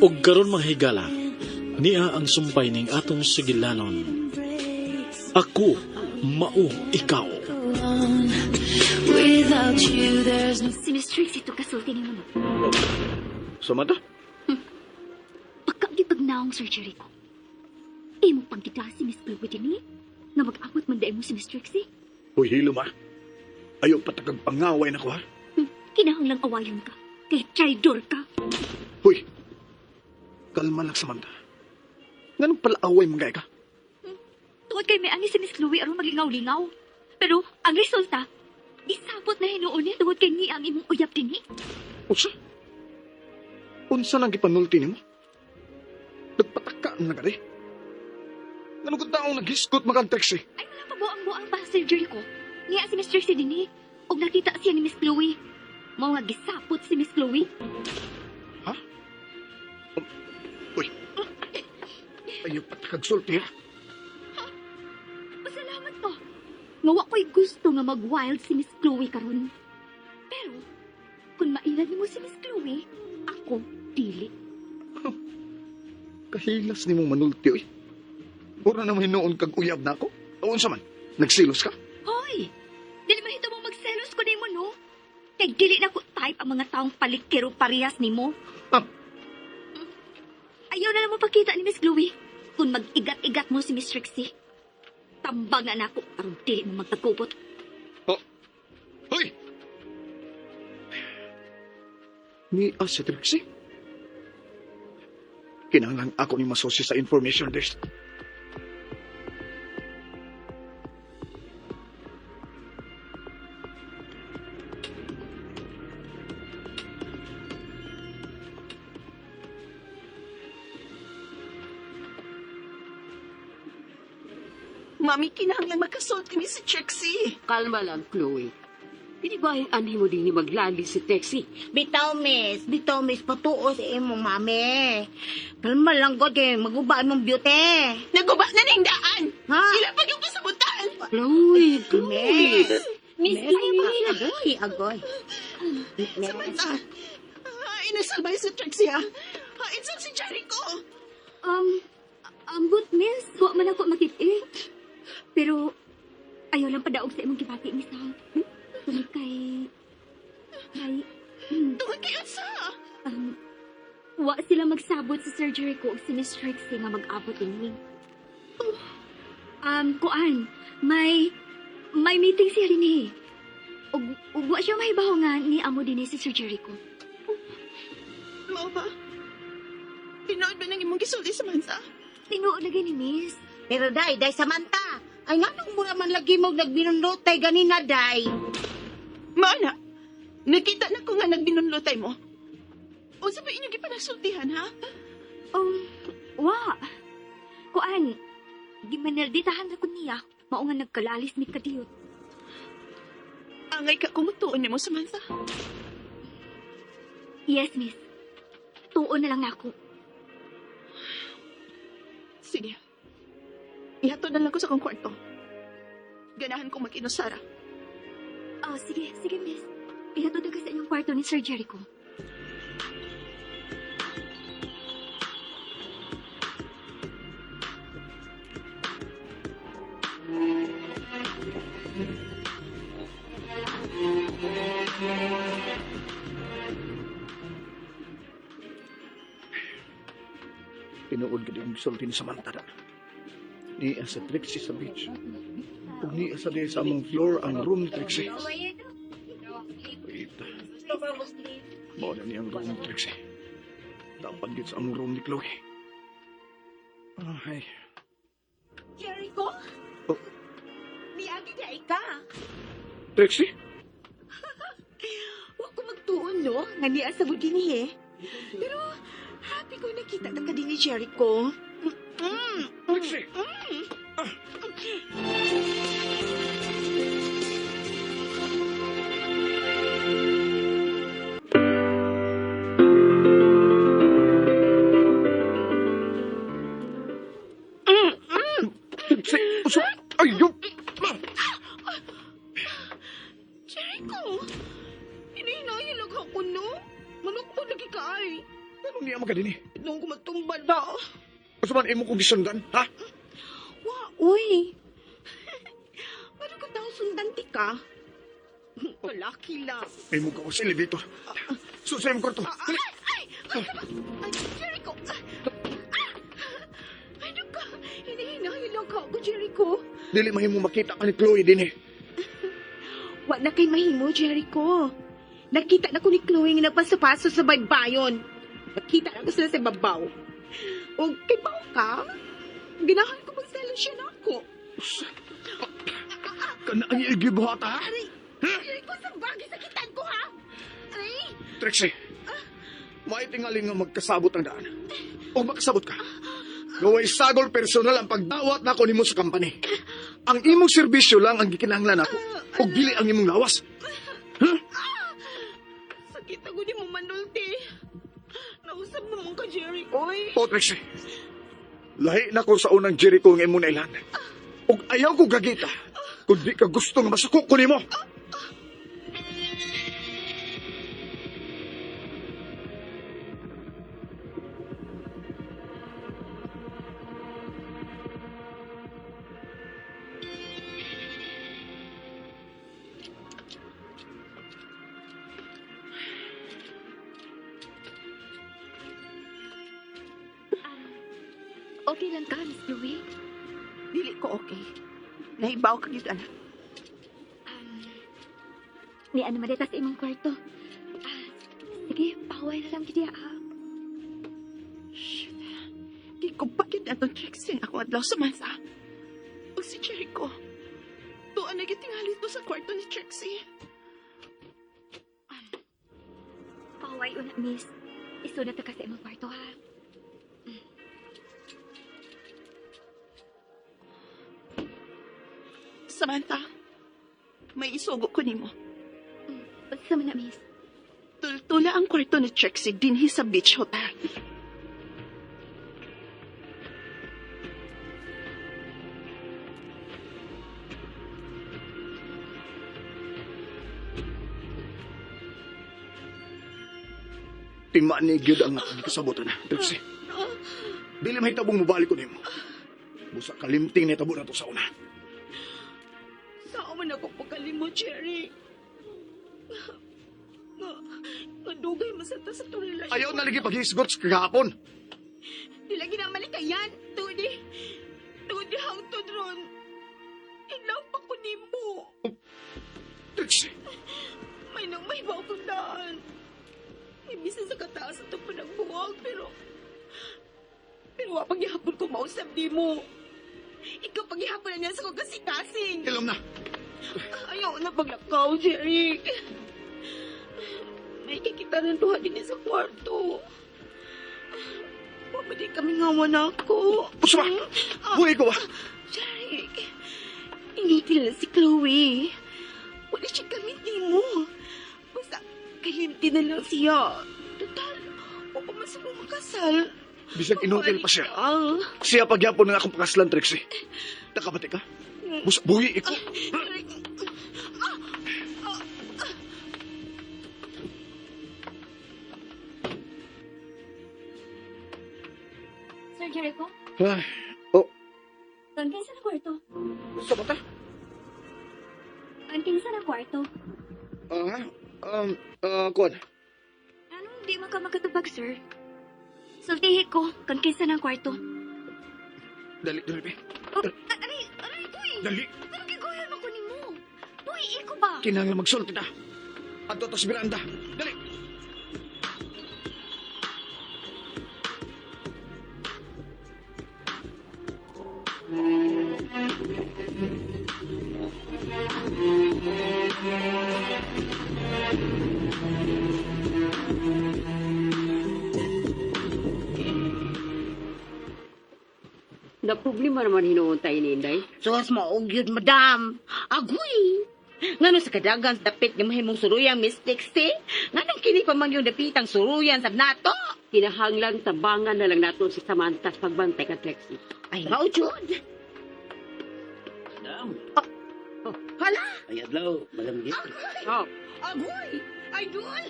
Og karon mga higala, niya ang sumpay ning atong sugilanon. Ako, mao ikaw. Without you, there's no Si Miss Trixie ito kasulti ni mo, no? Samantha? Pagka di pagnaong surgery ko. Imo pagkita si Miss Chloe din eh. Nga mag-abot man dahil mo si Miss Trixie. Uy, hilo ma. Ayaw patakag pangaway na ko ha. Kinahanglang awayon ka. Kay traidor ka. Uy, kalma lang Samantha. Nganong pala away mong ka? Tungod kay may angi si Miss Chloe aron maglingaw-lingaw. Pero ang resulta, isabot na hinuon niya tungod kay ni ang imong uyab dinhi. Unsa? Unsa nang gipanulti nimo? Nagpataka na gari. Nganong kung taong naghiskot makang taxi? Ay wala pa buang-buang pa sa surgery ko. Niya si Miss Trixie dinhi. Og nakita siya ni Miss Chloe. Mao nga gisapot si Miss Chloe. Ha? Uy. Ayaw patakag sulti ha. Pasalamat ko. Nga wa ko'y gusto nga mag-wild si Miss Chloe karon. Pero, kung mailad nimo si Miss Chloe, ako dili. Kahilas nimo manulti oy. Ora na may noon kag uyab na ako. O unsa man? Nagsilos ka? Hoy! Dili mahito mo magselos ko nimo, no? Kay dili na ko type ang mga taong palikero parehas nimo. Ah. Ayaw na lang mo pakita ni Miss Chloe kung mag-igat-igat mo si Miss Trixie. Tambang na nako aron dili mo magkagubot. Oh. Hoy! Ni si Trixie? Kinahanglan ako ni masosi sa information desk. Mami, kinahanglan makasulti mi si Trixie. Kalma lang, Chloe. Hindi ba ang anhi mo din ni maglali si Texie? Bitaw, miss. Bitaw, miss. Patuo sa imong mami. Kalma lang, God, eh. Maguba imong beauty. Naguba na ning daan. Ha? Ila pa yung pasabutan. Chloe, Chloe. Miss. Miss, Miss, agoy, agoy. Miss. Samantha, ay, nasalbay si Trixie, ha? Hain sa si Jericho. Ambot, miss. Wa man ako makit eh. Pero, ayaw lang padaog sa imong gibati, miss, ha? Tungod kay... Kay... Tungod kay Unsa. Wa sila magsabot sa surgery ko ug si Miss Trixie nga mag-abot ini. Kuan, may meeting siya rin eh. Ug wa siya mahibaw nga ni amo din sa surgery ko. Mao ba? Tinuod ba nang imong gisulti, Samantha? Tinuod lagi ni Miss. Pero day, day, Samantha. Ay, nga nung mura man lagi mo nagbinunlutay ganina, day. Maana, nakita na ko nga nagbinunlutay mo. Unsa ba inyong gipanagsultihan, ha? Wa. Kuan, gimanalditahan ra ko niya. Mao nga nagkalalis ni kadiyot. Angay ka kumutuon nimo, Samantha. Yes, miss. Tuon na lang nako. Sige. Ihatod na lang ko sa kong kwarto. Ganahan kong mag-inusara. Oh, sige, sige, miss. Ihatod na ka sa inyong kwarto ni Sir Jericho. Tinuod gid ang sulti ni Samantha na. Niya sa Trixie sa beach. Ug niya sa diha sa among floor ang room ni Trixie. Wait. Mao na niya ang room ni Trixie. Dapat gid sa among room ni Chloe. Ay. Jericho? Oh. Miagi day ka. Trixie? Wa ko magtuon, no? Nga niya sa din eh. Pero, happy ko nakita na ka din ni Jericho. Trixie! Trixie! Uso! Ay, yung... Jericho! Hinahinahin lang ako, no? Manok po lagi ka ay. Ano niya makadini? Nung kumatumbad ba? Unsa man imo kong gisundan, ha? Wa, uy. Ano ka tao sundan ti ka? Kalaki lang. Imo ka sa elevator. So sa imong kwarto. Ay, ay! Ay, ay, Jericho! Ah! Ano ka? Hinahinahin ka ako, Jericho. Dili mahimo makita ka ni Chloe dinhi. Wa na kay mahimo, Jericho. Nakita na ko ni Chloe nga nagpasapaso sa baybayon. Nakita na ko sila sa babaw. O kay baw ka? Ganahan ko magselo siya na ako. Kana ang igibuhat ha? Aray! Jericho, sa bagay sa kitan ko, ha? Aray! Trixie, maitingali nga magkasabot ang daan. O makasabot ka. Gaway sagol personal ang pagdawat nako nimo sa company. Ang imong serbisyo lang ang gikinahanglan nako. O dili ang imong lawas. Sakit ako di mo manulti. Nausap naman ka, Jericho. Oy. O Trixie, lahi na ko sa unang Jericho nga imong nailan. Og ayaw ko gagita kung di ka gusto nga masuko ko nimo. Okay lang ka, Miss Chloe? Dili ko okay. Nahibaw ka gid, anak. Ni ano man sa imong kwarto. Ah, sige, paway na lang gid ah. Shit. Di ko bakit atong Trixie ako adlaw sa masa. O si Jericho. Tuan na gitingali to sa kwarto ni Trixie. Paway una, miss. Isunod ta ka sa imong kwarto, ha? Samantha, may isugo ko nimo. Unsa man na, miss? Tultula ang kwarto ni Trixie dinhi sa beach hotel. Tima ni gyud ang akong kasabotan, Trixie. Dili mahitabong mobalik ko nimo. Busa kalimting na tabo na to sa una. Saan man ako pagkalimot, Jerry? Nga, nga dugay masata sa itong relasyon. Ayaw na lagi paghisgot sa kagahapon. Di lagi na malikayan. Tudi, tudi hangtod ron. In love pa ko nimo. Trixie, May nang may kong daan. May bisan sa kataas itong panagbuwag, pero... Pero wa pagyahapon ko mausap di mo. Ikaw pagyahapon na niya sa kong kasing-kasing. ilom na. Ayaw na paglakaw, Jerry. May kikita ng duha din sa kwarto. Pwede kami ngawa na ako. Usa ba? Buhi ko ba? Jerry, initil na si Chloe. Wala siya gamit ni mo. Basta, kalimti na lang siya. Total, wala man sa makasal. Bisag inutil pa siya. Ah, Siya pagyapon ng akong pakaslan, Trixie. Nakabati ka? Busa, buhi iko. Jerry, Sir Jericho, Ay, oh, ang kinsa na kwarto? sa bata? Ang kinsa na kwarto? Ah, kuwan. Anong di man ka makatubag, sir? Sultihi ko, kan kinsa ng kwarto. Dali, dali, be. Oh, aray, aray, uy! Dali. Anong giguyon ako nimo? Uy, iko ba? Kinahanglan magsulti ta. Adto ta sa veranda. Dali. Na problema naman hinuon tayo ni Inday. Sus, maog yun, madam. Agoy! Ngano sa kadagan sa dapit ni mahimong suruyan, Miss Trixie? Nganong kini pa man yung dapitang suruyan sa nato? Kinahanglan tabangan na lang nato si Samantha sa pagbantay ka Trixie. Ay, mao jud. Madam, Hala! ay adlaw, malamig. Oh, Agoy! Idol!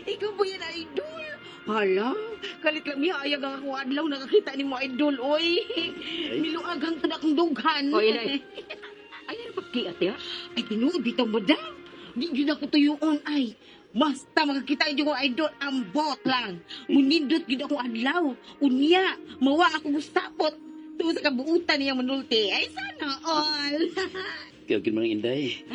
Ikaw ba yan, idol? Hala, kalit lang mihayag ang akong adlaw nakakita ni mo idol, oy. Miluag ang akong dughan. Oy, inay. Ay, ano pagkiat ya? Ay, tinuod bitaw, madam. Di yun ako tuyuon, ay. Basta makakita yun ko idol, ambot lang. Munindot yun akong adlaw. Unya, mawa ako gustapot. Tuwa sa kabuutan niyang manulti. Ay, sana all. Kaya gin mga inday.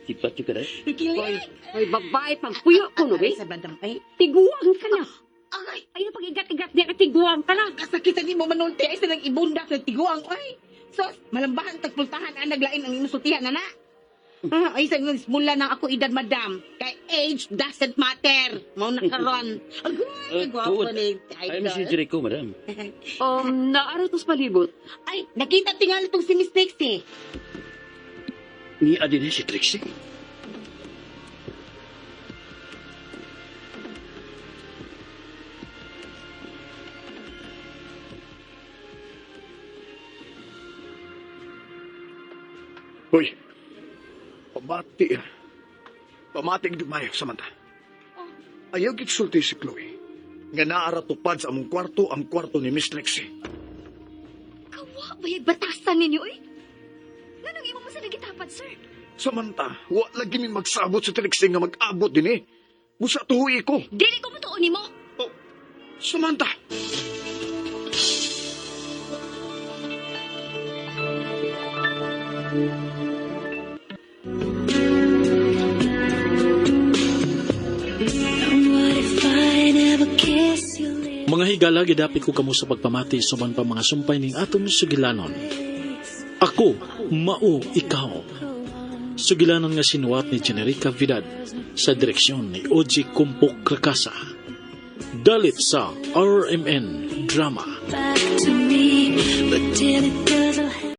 Sipat yung kada. Oy, Kilig. oy, babae, pagpuyo ko no, Ay, be. sa madam, ay. Tiguang ka na. Ay, Ay, ano pag-igat-igat niya ka, tiguang ka na. kasakitan ni mo manulti. Ay, sa nang ibundak sa tiguang, ay. So, malambahan, tagpultahan, ang naglain ang imusultihan, na na. Ah, ay, sa mula na ako edad, madam. Kay age doesn't matter. Mao na karon. Agoy, gwapo tuod. ni Ay, si idol. Jericho, madam. Naaro tos palibot. Ay, nakita tingali tong si Miss Trixie. Ni adin si Trixie. Hoy, pamati. Pamati gid mayo, Samantha. Ayaw gid sulti si Chloe. Nga naara tupad sa among kwarto ang kwarto ni Miss Trixie. Kawa ba yung batasan ninyo, eh? Nganong imo mo sa nagitapad, sir? Samantha, wa lagi mi magsabot si Trixie nga mag-abot din eh. Busa tuhoy ko. Dili ko mo tuon nimo. Oh, Samantha! What if I never kiss your lips? Mga higala, gidapit ko kamo sa pagpamati suban pa mga sumpay ning atong sugilanon. Ako, mao ikaw. Sugilanon nga sinuwat ni Generica Vidad sa direksyon ni Oji Kumpok Rakasa. Dalit sa RMN Drama. Back to me, but till it